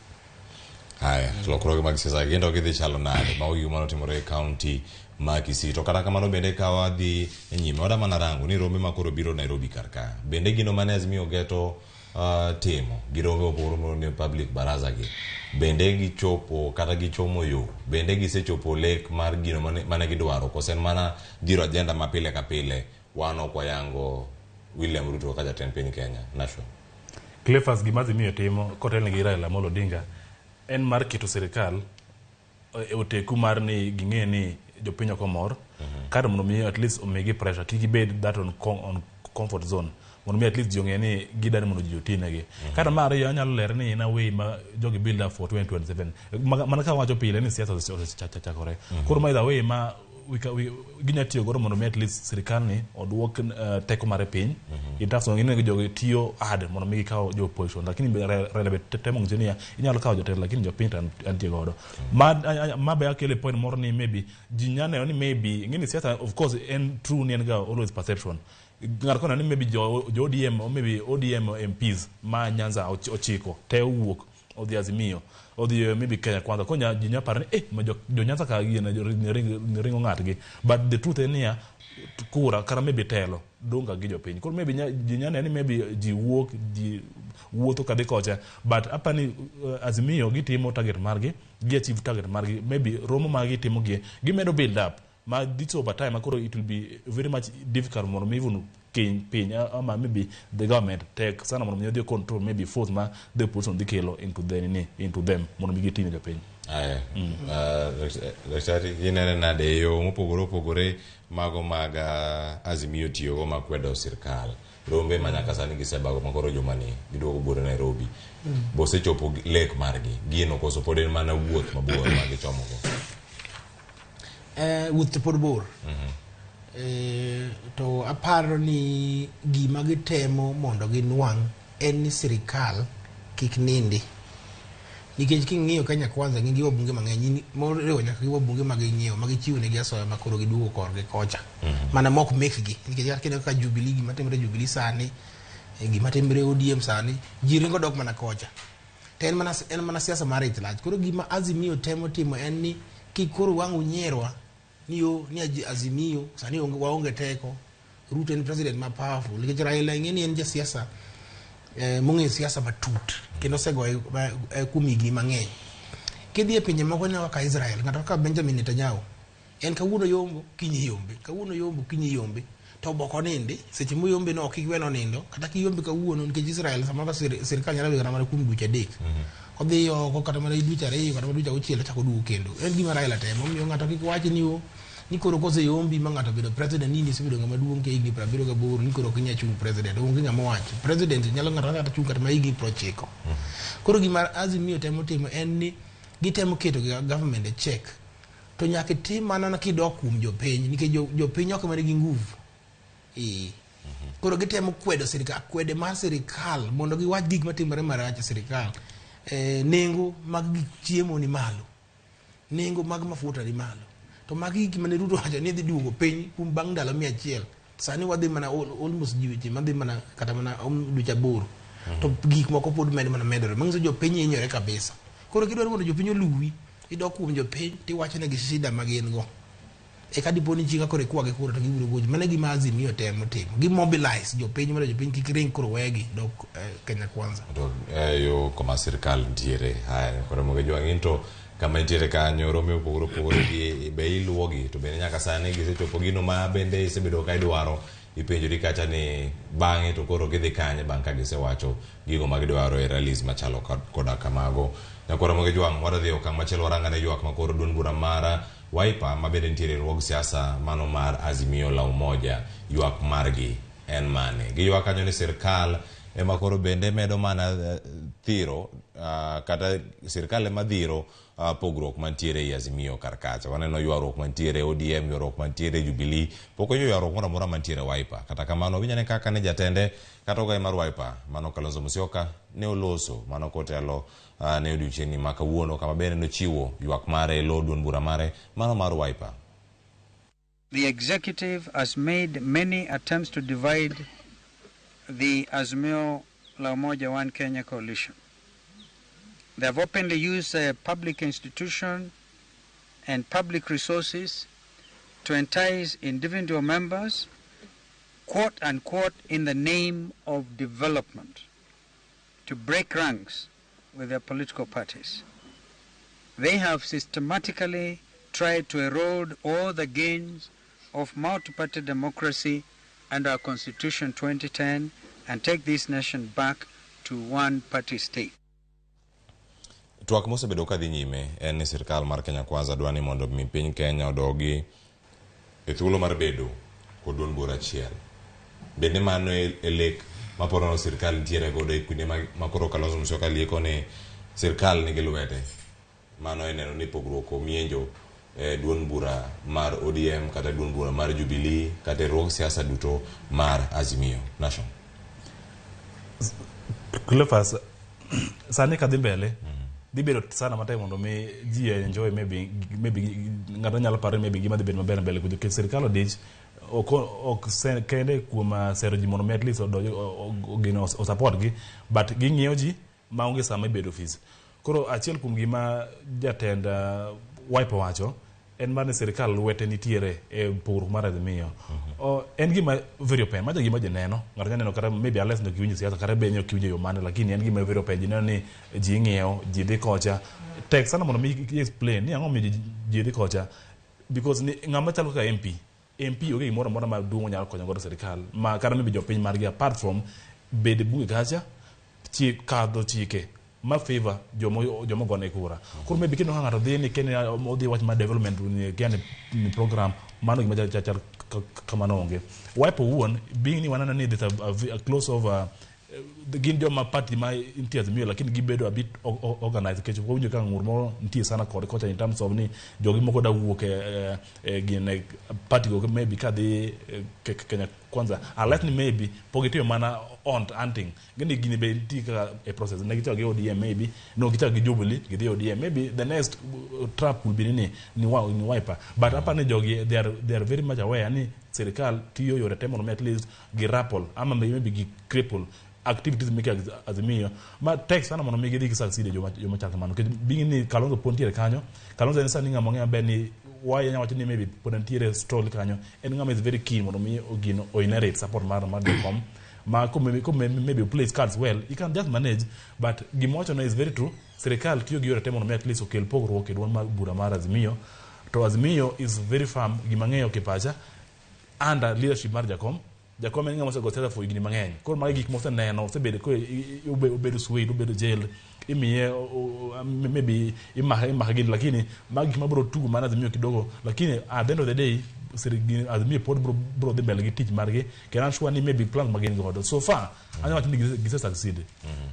Haya, lokruoge mag siasa kendo gidhi chalo nade? Mago gigo manotimore e county ma Kisii. To kata kamano bende ka wadhi e nyime, wada mana rango ni rombe ma koro biro Nairobi kar ka. Bende gino mane Azimio geto timo gi rombe mopogore opogore ne public baraza gi. Bende gichopo kata gichomo yo. Bende gisechopo lek mar gino mane gidwaro. Koso en mana dhiro agenda ma pile ka pile wan ok wayango William Ruto kaka jatend piny Kenya. Nashon. Cleophas, gima Azimio timo kotelne gi Raila Amolo Odinga en mar keto sirikal e oteku mar ni ging'e ni jopiny ok omor kata mondo mi at least omigi pressure kik gibed that on comfort zone mondo mi at least ji ong'e ni gidwaro mondo ji otinegi. Kata mar ariyo anyalo lero ni in a way ma jogi build up for 2027 mana ka wacho pile ni siasa osechakore. Koro ma is a way ma ginya tiyo godo mondo mi at least sirikal ni oduok teko mare piny in terms of ineno jogi tiyo hard mondo mi gikaw jo opposition, lakini Raila be temo nyiso niya inyalo kawo jotelo lakini jopiny to antie godo. Ma be akelo e point moro ni maybe ji nya neno ni maybe ing'e ni siasa of course en true ni en ga always perception. Ng'ato koneno ni maybe jo ODM or maybe ODM MPs ma Nyanza ochiko te owuok odhi Azimio odhi maybe Kenya Kwanza konya ji nya paro ni ma jo Nyanza ka gin ringo ng'atgi, but the truth en niya kura kata maybe telo dong' ga gi jopiny. Koro maybe ji nya neno ni maybe ji wuok ji wuotho kadhi kocha, but apani Azimio gitimo target margi, gi achieve target margi. Maybe romo ma gitimo gi gimedo build up ma this over time koro it will be very much difficult mondo mi even piny ama maybe the government tek sana mondo mi odhi control maybe force ma the opposition dhi kelo into the nini into them mondo mi gitim jopiny. Aya, daktari, inene nade e yo mopogore opogore mago mag Azimio tiyogo ma kwedo sirkal rombe ma nyaka sani gisebago ma koro jumani giduogo buore Nairobi bosechopo lek margi gino koso pod en mana wuoth mabor ma gichomogo? Wuoth to pod bor. To aparo ni gima gitemo mondo ginwang' en ni sirikal kik nindi. Nikech king'iyo Kenya Kwanza gin gi wabunge mang'eny moriwo nyaka gi wabunge ma ginyiewo ma gichiwo negi asoya ma koro giduogo korgi kocha. Mana mok mekgi nikech kata kineno kaka Jubilee gima timore Jubilee sani, gima timore ODM sani, ji ringo dok mana kocha. To en mana siasa mar ich lach. Koro gima Azimio temo timo en ni kik koro wang' unyierwa ni yo ni Azimio sani onge waonge teko. Ruto en president ma powerful nikech Raila ing'e ni en jasiasa mong'eyo siasa matut kendo osegoye kuom higni mang'eny. Kidhi e pinje moko ineno kaka Israel, ng'ato kaka Benjamin Netanyahu en kawuono yombo kiny iyombe, kawuono yombo kiny iyombe to obok onindi seche moyombe no ok iwe nonindo kata kiyombe kawuono nikech Israel samoro sirikal nyalo bedo kata mana kuom dweche 3 odhi oko kata mana dweche 2 kata mana dweche 6 ochako oduogo kendo. En gima Raila temo omiyo ng'ato kik wach ni ni koro koseyombi ma ng'ato obedo president ni in isebedo ng'ama duong' ka higni 78 ni koro ok inyal chung' president. Onge ng'ama owacho president nyalo ng'ato kata chung' kata ma higni 90. Koro gima Azimio temo timo en ni gitemo keto government e check to nyaka itim mana kidok kuom jopiny nikech jopiny ok ema nigi nguvu. Koro gitemo kwedo sirikal, kwede mar sirikal mondo giwach gik matimore marach e sirikal. Nengo mag gik chiemo ni malo, nengo mag mafuta ni malo, to magi gik mane Ruto wacho ni dhi duogo piny kuom bang' ndalo 100. Sani wadhi mana almost ji weche madhi mana kata mana dweche 8 to gik moko pod medo mana medore manyiso jopiny hinyore kabisa. Koro kidwaro mondo jopiny oluwi, idok kuom jopiny tiwachonegi shida ma gin go. Eka dipo ni chieng' koro ikwagi kura to gibiro gochi. Mano e gima Azimio temo timo. Gi mobilize jopiny mondo jopiny kik ring koro wegi dok Kenya Kwanza. To yo koma sirikal nitiere haya koro mondo jwang'in to kama nitiere kanyo rombe mopogore opogore gi be iluwogi to bende nyaka sani gisechopo gino ma bende isebedo ka idwaro ipenjori kacha ni bang'e to koro gidhi kanye bang' ka gisewacho gigo ma gidwaro e rallies machalo koda kamago. Nyakwara Moge Jwang' wadhi e okang' machielo warangane ywak ma koro duond bura mara Wiper ma bende nitiere e riwruog siasa mano mar Azimio la Umoja ywak margi en mane? Giywak kanyo ni sirkal ema koro bende medo mana thiro kata sirkal ema dhiro pogruok mantiere ei Azimio kar kacha. Waneno ywaruok mantiere ODM, ywaruok mantiere Jubilee, pok oyudo ywaruok moro amora mantiere Wiper. Kata kamano winjane kaka ne jatende kata ogai mar Wiper mano Kalonzo Musyoka ne oloso mano kotelo ne odiochieng'ni ma kawuono kama bende nochiwo ywak mare e lo duond bura mare mano mar Wiper. The executive has made many attempts to divide the Azimio la Umoja One Kenya coalition. They have openly used a public institution and public resources to entice individual members, quote unquote, in the name of development, to break ranks with their political parties. They have systematically tried to erode all the gains of multi-party democracy and our Constitution 2010 and take this nation back to one-party state. Twak mosebedo kadhi nyime en ni sirkal mar Kenya Kwanza dwa ni mondo mi piny Kenya odogi e thuolo mar bedo kod duond bura achiel. Bende mano e lek ma porono sirkal nitiere godo e kuonde ma koro Kalonzo Musyoka lieko ni sirkal nigi lwete. Mano e neno ni pogruok omienjo e duond bura mar ODM kata duond bura mar Jubilee kata e riwruog siasa duto mar Azimio National. Cleophas, sani kadhi mbele dhi bedo sana matek mondo mi ji enjoy maybe ng'ato nyalo paro ni maybe gima dhi bedo maber mbele kucho nikech sirikal odich ok kende kuom sero ji mondo mi at least odonj gino o support gi, but ging'iyo ji maonge sama ibedo ofis. Koro achiel kuom gima jatend Wiper wacho en mar ni sirikal lwete nitiere e pogruok mar Azimio. En gima very open, macha gima ji neno. Ng'ato nyalo neno kata maybe unless ne ok iwinjo siasa kata be ne ok iwinjo e yo mane, lakini en gima very open. Ji neno ni ji ing'iewo, ji dhi kocha. Tek sana mondo mi i explain ni ang'o momiyo ji dhi kocha, because ni ng'ama chalo kaka MP, MP onge gimoro amora maduong' onyalo konyo godo sirikal ma kata maybe jopiny margi apart from bedo e bunge kacha kadho chike ma favor joma ogone kura. Koro maybe kineno ka ng'ato dhi ni Kenya odhi wach mar development ni kia ni program mano gima chal kamano onge. Wiper owuon being ni waneno ni there's a close of gin joma party ma nitie Azimio, lakini gibedo a bit organized nikech wawinjo ka ng'ur moro nitie sana kod kocha in terms of ni jogi moko da wuok e gin party go maybe kadhi Kenya Kwanza, unless ni maybe pok gitimo mana ont hunting gini gini be nitie kaka e process ne gichako gi ODM, maybe no gichako gi Jubilee, gidhi ODM, maybe the next trap will be ni Wiper, but aparo ni jogi they are very much aware ni sirikal tiyo yore te mondo mi at least gi grapple ama maybe gi cripple activities meke Azimio, ma tek sana mondo mi gidhi gi succeed e joma chal kamano, nikech being ni Kalonzo pod nitiere kanyo. Kalonzo en sani ng'ama ong'e maber ni why anyalo wacho ni maybe pod nitiere stall kanyo, en ng'ama is very keen mondo mi gino o inherit support mar jakom ma ko maybe play cards well, he can just manage. But gima wacho no is very true, sirikal tiyo gi yore te mondo mi at least okel pogruok e duond mar bura mar Azimio, to Azimio is very firm. Gima ng'eyo kipacha under leadership mar jakom, jakom en ng'ama osego siasa for higni mang'eny. Koro magi gik moseneno osebedo ko obedo swayed, obedo jailed, imiye maybe imake gini, lakini magi gik mabiro tugo mana Azimio kidogo, lakini at the end of the day Azimio pod biro dhi mbele gi tich margi, kendo an sure ni maybe plans ma gin godo so far anyalo wacho ni gise succeed.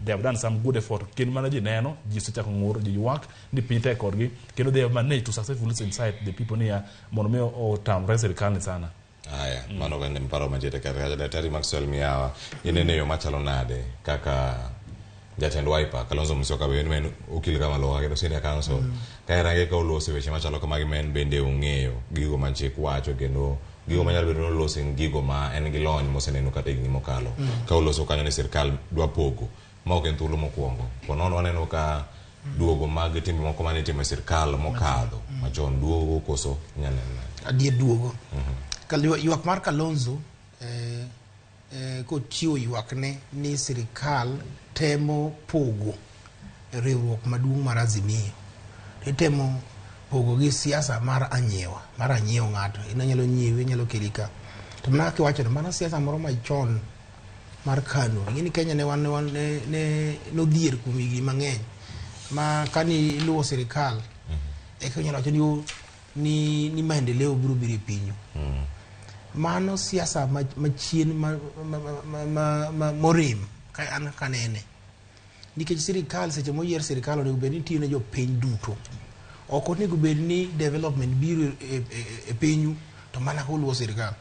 They have done some good effort, kendo mana ji neno ji osechako ng'ur, ji ywak ni piny tek kodgi, kendo they have managed to successfully incite the people niya mondo mi otamre sirikal ni sana. Aya, mano bende paro mantiere kar kacha. Daktari Maxwell Miyawa, ineno yo machalo nade kaka jatend Wiper Kalonzo Musyoka be en okil kama loka kendo senior counsel ka irange ka oloso weche machalo kamagi ma en bende ong'eyo gigo ma chik wacho kendo gigo manyalo bedo ni oloso en gigo ma en gi lony moseneno kata higni mokalo ka oloso kanyo ni sirikal dwa pogo ma ok en thuolo mokwongo ponono waneno ka duogo mag timbe moko mane itimo e sirikal mokadho machon duogo koso inyalo neno nade? Adier duogo. Ywak mar Kalonzo kochiwo ywakne ni sirikal temo pogo riwruok maduong' mar Azimio. Itemo pogo gi siasa mar anyiewa, mar anyiewo ng'ato. In anyalo nyiewi, anyalo keli ka. To mana kaka iwacho no, mano siasa moro machon mar KANU. Ing'e ni Kenya ne wan, ne, wan, ne, ne nodhier kuom higni mang'eny. Ma kani iluwo sirikal, eka inyalo wacho ni, ni maendeleo biro biro e pinyu. Mano siasa machien ma morem ka an kanene. Nikech sirikal seche moyier sirikal onego bed ni tiyo ne jopiny duto. Ok onego bed ni development biro e pinyu to mana koluwo sirikal.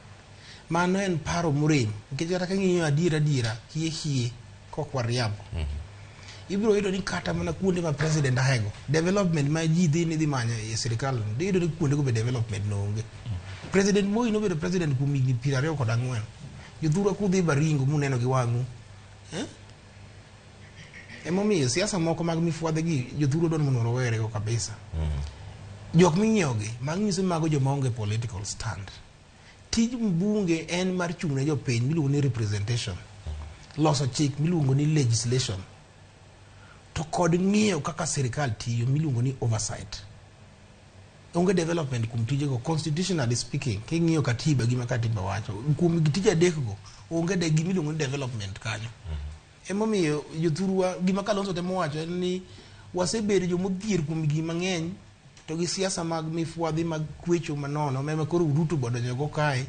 Mano en paro morem nikech kata king'iyo adiera adiera hie hie kok wariambo. Ibiro yudo ni kata mana kuonde ma president ahego development ma ji dhi ni dhi manyo e sirikal no, iyudo ni kuonde go be development no onge. President Moi nobedo president kuom higni 24. Jothurwa kudhi Baringo muneno gi wang'u. Eh? Emomiyo siasa moko mag mifwadhi gi jothurwa dwaro mondo owere go kabisa. Jok ming'iewo gi, manyiso mago joma onge political stand. Tij mbunge en mar chung' ne jopiny miluongo ni representation. Loso chik miluongo ni legislation. To kod ng'iyo kaka sirikal tiyo miluongo ni oversight. Onge development kuom tijego constitutionally speaking king'iyo katiba gima katiba wacho kuom tije adek go onge de gima iluongo ni development kanyo. Emomiyo jothurwa gima Kalonzo temo wacho en ni Wasebedo jomodhier kuom higni mang'eny to gi siasa mag mifwadhi mag kwecho manono mema koro Ruto bodonjogo kae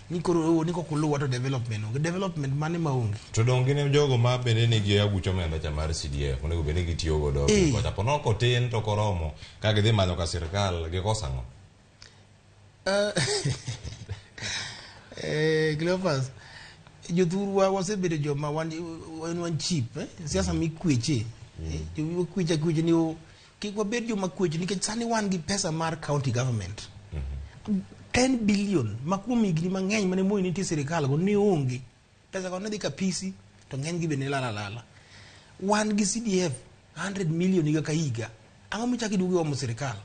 ni koro ni kok uluwa to development onge. Development mane maonge? To dong gin jogo ma bende nigi aguch omenda cha mar CDF onego bed ni gitiyo godo Eh. kocha po nok otin to koromo ka gidhi manyo ka sirkal gikoso ang'o? Cleophas, jothurwa wasebedo joma wan, wan, wan cheap eh? Siasa mikweche eh? Wakweche akweche ni kik wabed joma kweche nikech sani wan gi pesa mar county government 10 billion ma kuom higni mang'eny mane Moi nitie sirikal go ne onge pesa go ne dhi kapisi to ng'eny gi be ne lal alala. Wan gi CDF 100 million higa ka higa. Ang'o michako iduogo iomo sirikal?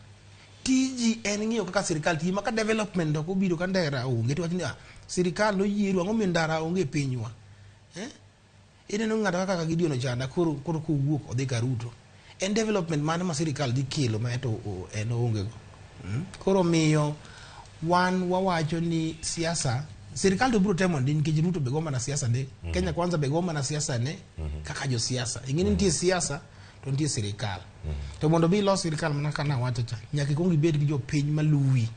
Tiji en ng'iyo kaka sirikal tiyo ma ka development ok obiro ka ndara onge to wach ni ah, sirikal noyieru ang'o miyo ndara onge e pinywa eh? Ineno ng'ato kaka Gideon Ochanda koro koro kowuok odhi ka Ruto en development mane ma sirikal dhi kelo ma ento en oonge go Koro miyo wan wawacho ni siasa sirikal to biro temo ndi nikech Ruto be go mana siasa ne Kenya Kwanza be go mana siasa ne kaka josiasa ing'e ni nitie siasa to nitie sirikal to mondo mi ilos sirikal mana kaka nawacho cha nyaka ikwong ibed gi jopiny maluwi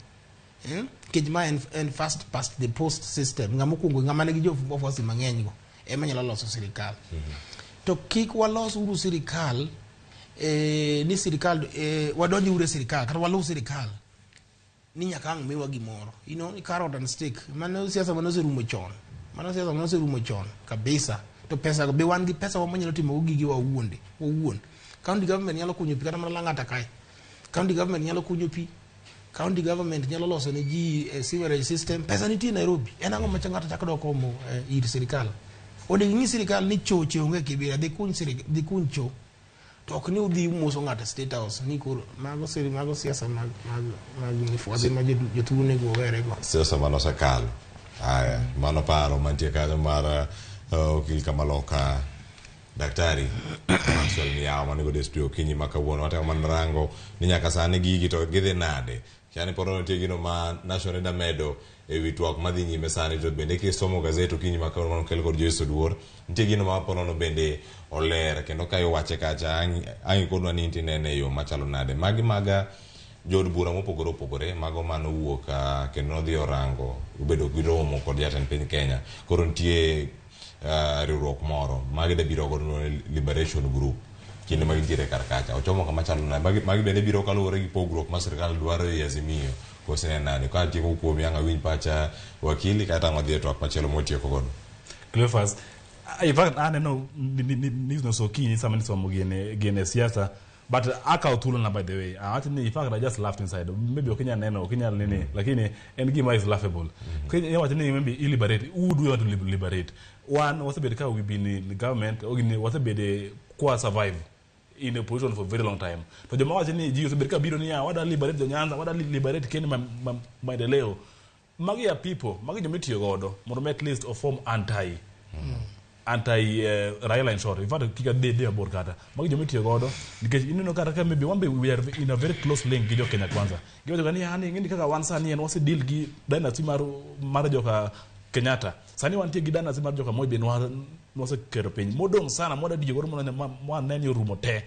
Nikech ma en first past the post system ng'ama okwongo ng'ama nigi jofuasi mang'eny go ema nyalo loso sirikal to kik walos uru sirikal ni sirikal wadonj uru e sirikal kata waluw sirikal ni nyaka ang' miwa gimoro you know, carrot and stick mano siasa mane oserumo chon mano siasa mane oserumo chon kabisa to pesa go be wan gi pesa wa manyalo timo go gige wa wuonde wawuon county government nyalo kunyo pi kata mana Lang'ata kae county government nyalo kunyo pi county government nyalo loso ne ji sewerage system pesa nitie Nairobi en ang'o ma ng'ato chako dok omo ir sirikal onego ing'i sirikal ni choche onge Kibera dhi kuny dhi kuny cho to ok ni udhi umoso ng'ato e state house ni koro mago siri mago siasa mag mag mag mifwadhi ma jotuo onego owere go Siasa mano osekalo. Aya, mano paro mantie kanyo mar okil Kamaloka Daktari Maxwell Miyawo mane godo e studio okinyi ma kawuono. Watemo mana rango ni nyaka sani gigi to gidhi nade. Chani pod nitie gino ma National Leader medo e wi twak madhi nyime sani to bende kisomo gazet okinyi ma kawuono mano kel kod Joyce Oduor nitie gino ma ponono bende oler kendo ka iwache kacha ang' ikonwa ni inti inene e yo machalo nade. Magi maga jood bura mopogore opogore mago manowuok kendo nodhi orango obedo gi romo kod jatend piny Kenya. Koro nitie riwruok moro magi biro godo Liberation Group kinde ma gintiere kar kacha ochomo kama chalo nade magi bende biro kaluwore gi pogruok ma sirkal dwaro e Azimio kose ne nade ka atieko kuomi ang' awinj pacha wakili kaeto ang' wadhi e twak machielo mwatieko godo. Cleophas, in fact aneno news no okinyi sama nisomo gine siasa but akawo thuolona by the way awacho ni in fact I just laughed inside maybe ok inyal neno ok inyal nini lakini en gima is laughable iwacho ni maybe i liberate who do you want to liberate one wasebedo ka we been in government wasebedo kwa survive in opposition for a very long time to joma wacho ni ji osebedo ka biro niya wada liberate jo Nyanza wada liberate Kenya maendeleo magi are people magi joma itiyo godo mondo mi at least oform anti Raila in short in fact kik adhi dhi mabor kata magi joma itiyo godo nikech ineno kata ka maybe wan be we are in a very close link gi jo Kenya Kwanza giwacho ga ni yani ing'eni kaka wan sani en wase deal gi dynasty mar joka Kenyatta sani wantie gi dynasty mar joka Moi be nwaseketo piny modong' sana mwada tiyo godo mondo mwane ni orumo te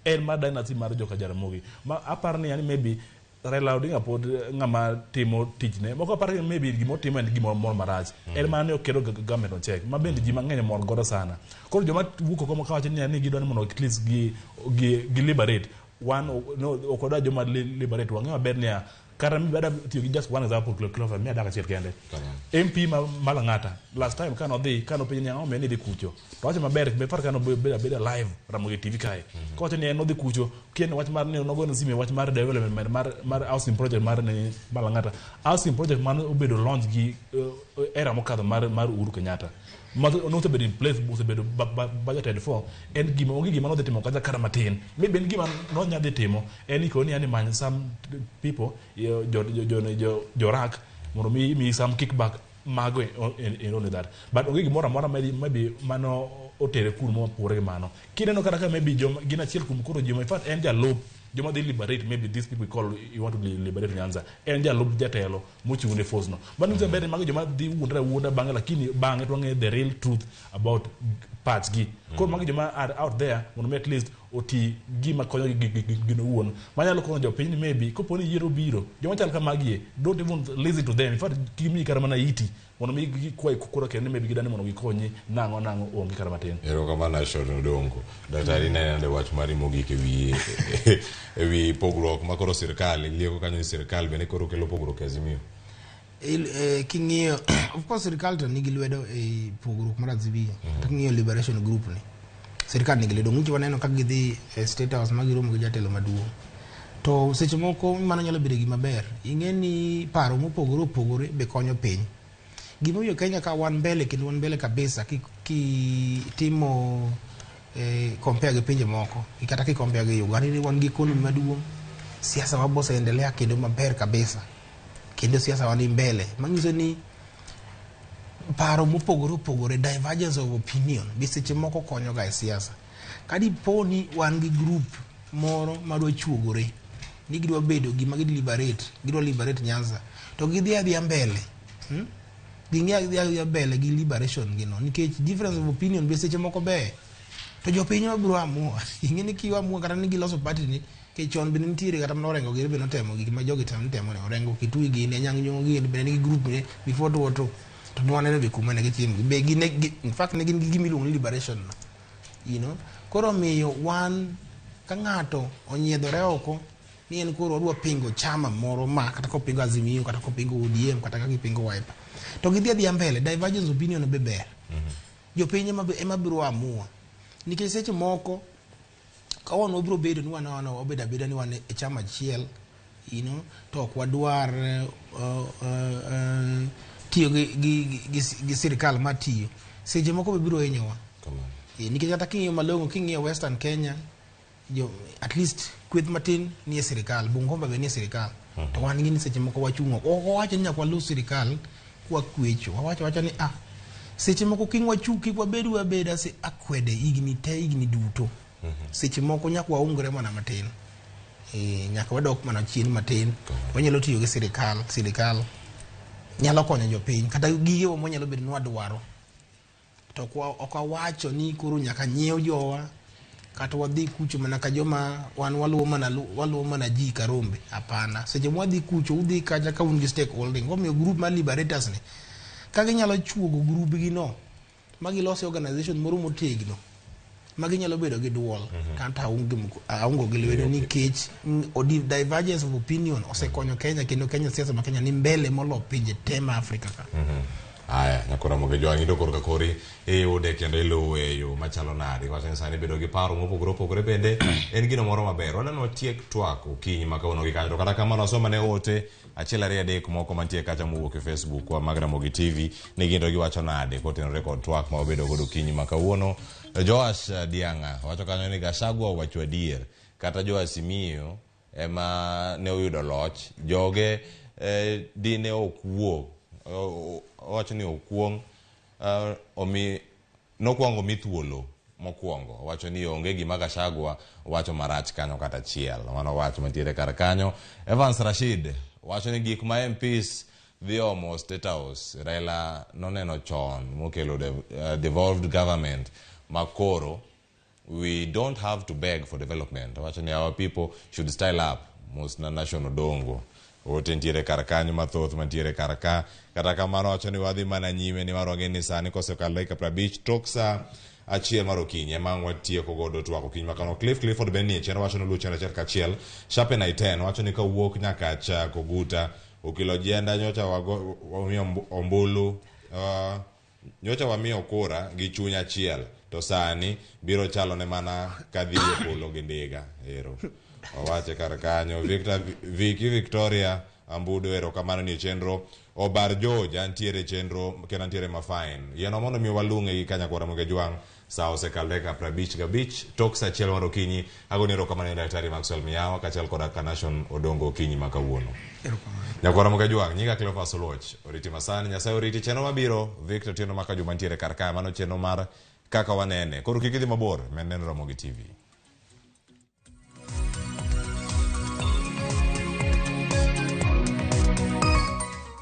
en mar dynasty mar joka Jaramogi ma aparo ni yani maybe Raila Odinga pod ng'ama timo tichne moko aparo ni maybe gimotimo en gimoro moro marach en mana ni oketo government on check ma bende ji mang'eny omor godo sana koro joma wuok oko kawacho ni gidwa ni mondo at least gi liberate one no ok wadwa joma liberate wang'eyo maber niya kata mi bada tiyo gi just one example Cleophas mi adak achiel kende MP ma Lang'ata last time kano dhi kano penjo ni ang'o omiyo nidhi kucho to wacho maber be par kano bedo abeda live Ramogi TV kae kowacho ni en odhi kucho kien wach mar ni nogone simu wach mar development mar housing project mar ni ma Lang'ata housing project mano obedo launch gi era mokadho mar Uhuru Kenyatta ma nosebedo in place osebedo budgeted for en gima onge gima nodhi timo kata matin maybe en gima nonya dhi timo en ni koni yani many some people jorak mondo mi some kickback mago in only that but onge gimoro amora maybe mano otere kuno mopogore gi mano kineno kata ka maybe joma gin achiel kuom koro joma in fact en jalup joma dhi liberate maybe these people call you want to liberate Nyanza en jalup jatelo mochung' ne force no mano nyiso maber ni mago joma dhi wuondre awuonda bang'e lakini bang'e to wang'eyo the real truth about Pachgi. Koro magi joma are out there mondo mi at least oti gima konyogi gin owuon. Manyalo konyo jopiny ni maybe kopo ni yiero biro, joma chal kamagie, don't even listen to them. In fact, kik imiyi kata mana iti mondo mi gikwayi kura kendo ni maybe gidani mondo gikonyi nang'o nang'o onge kata matin. Erokamano Ashon Odongo. Daktari ne nade wach mari mogik ewi ewi pogruok ma koro sirkal lieko kanyo ni sirkal bende koro kelo pogruok e Azimio. King'iyo of course sirikal to nigi lwedo e pogruok mar Azimio. To king'iyo Liberation Group ni, sirikal nigi lwedo. Ng'ich waneno ka gidhi e State House ma giromo gi jatelo maduong'. To seche moko mano nyalo bedo gima ber. Ing'e ni paro mopogore opogore be konyo piny. Gimomiyo Kenya ka wan mbele kendo wan mbele kabisa kitimo compare gi pinje moko kata ki compare gi Uganda ni wan gi economy maduong', siasa wa boseendelea kendo maber kabisa kendo siasa wa ni mbele manyiso ni paro mopogore opogore, divergence of opinion, be seche moko konyo ga e siasa. Ka dipo ni wan gi group moro madwa chuogore ni gidwa bedo gima gidwa liberate, gidwa liberate Nyanza to gidhi adhiya mbele, Ging'i adhi adhiya mbele gi liberation gi no nikech difference of opinion be seche moko ber to jopiny ema biro amua. Ing'e ni kiamua kata ni giloso party ni ke chon bende nitiere kata mana Orengo giri be notemo gik ma jogi temo temo ne Orengo Kitui gini Anyang' Nyong'o gini bende nigi group ne before to to nwaneno be kuma ne gitimo be gin in fact ne gin gi gima iluongo ni liberation no koro omiyo wan ka ng'ato onyiedhore oko ni en koro odwa pingo chama moro ma kata kopingo Azimio kata kopingo ODM kata ka gipingo Wiper to gidhi adhiya mbele, divergence opinion be ber. Jopiny ema biro amua nikech seche moko ka wan wabiro bedo ni wan wabedo abeda ni wan e chama achiel to ok wadwar tiyo gi sirikal matiyo seche moko be biro hinyowa. Nikech kata king'iyo malong'o, king'iyo Western Kenya jo at least kweth matin nie sirikal, Bungoma be nie sirikal, to wan gi ni seche moko wachung' oko. Ok wawacho ni nyaka waluw sirikal kwakwecho, wawacho wacha ni seche moko kik wachung', kik wabed wabeda se akwede higni te, higni duto. Seche moko nyaka waungre mana matin, nyaka wadok mana chien matin. Wanyalo tiyo gi sirikal, sirikal nyalo konyo jopiny kata gigewa mwanyalo bedo ni wadwaro to ok wawacho ni koro nyaka nyiew jowa kata wadhi kucho mana ka joma wan waluwo mana ji ka rombe. Hapana, seche mwadhi kucho udhi kacha ka un gi stakeholding. Omiyo group mar liberators ni ka ginyalo chuogo group gi no ma giloso organization moro motegno ma ginyalo bedo gi duol, kata aungo gi lwedo nikech divergence of opinion osekonyo Kenya kendo Kenya, siasa ma Kenya ni mbele molo pinje te ma Afrika ka. Aya, nyakora Ramogi Jwang' into korka kori iyude kendo iluwe e yo machalo nade? Wacho ni sani bedo gi paro mopogore opogore bende en gino moro maber. Wadwa watiek twak okinyi ma kawuono gi kanyo. To kata kamano asoma ne ote achiel ariyo adek moko mantie kacha mowuok e Facebook wa mag Ramogi TV ni gin to giwacho nade kotenore kod twak ma wabedo godo okinyi ma kawuono. Joash Diang'a wacho kanyo ni Gachagua owacho adier kata jo Azimio ema ne oyudo loch joge dine ok wuo. Owacho ni okuong omi nokwongo mi thuolo mokwongo. Owacho ni onge gima Gachagua wacho marach kanyo kata achiel. Mano wach mantiere kar kanyo. Evans Rashid wacho ni gik ma MPs dhi omo State House Raila noneno chon mokelo devolved government makoro we don't have to beg for development. Wacho ni our people should style up. Mos na Nation Odongo. Ote ntiere kar kanyo mathoth mantiere kar ka. Kata kamano wacho ni wadhi mana nyime nimar wang'e ni sani kosekalo dakika 50 tok sa 1 mar okinyi ema ang' watieko godo twak okinyi makano. Cliff Clifford bende nie chenro wacho ni oluwo chenro achiel kachiel. Sharpen I10 wacho ni kawuok nyaka Koguta Okilo Jienda nyocha wamiyo ombulu nyocha wamiyo kura gi chuny achiel to sani biro chalo ne mana kadhi e polo gi ndiga. Ero owache kar kanyo. Victor Vicky Victoria Ambudo erokamano ni chenro. Obar George antiere chenro kendo antiere mafine. Yienwa mondo mi walung'e gi kanyakwa Ramogi Jwang' sa osekalo dakika 55 tok sa 1 mar okinyi. Agoni erokamano ne Daktari Maxwell Miyawa kaachiel koda Kanashon Odongo okinyi ma kawuono. Nyakwar Ramogi Jwang' nyinga Cleophas Oluoch. Oriti masani, Nyasaye oriti. Chenro mabiro Victor Otieno Maka Juma ntiere kar kae. Mano chenro mar kaka wanene. Koro kik idhi mabor, med neno Ramogi TV.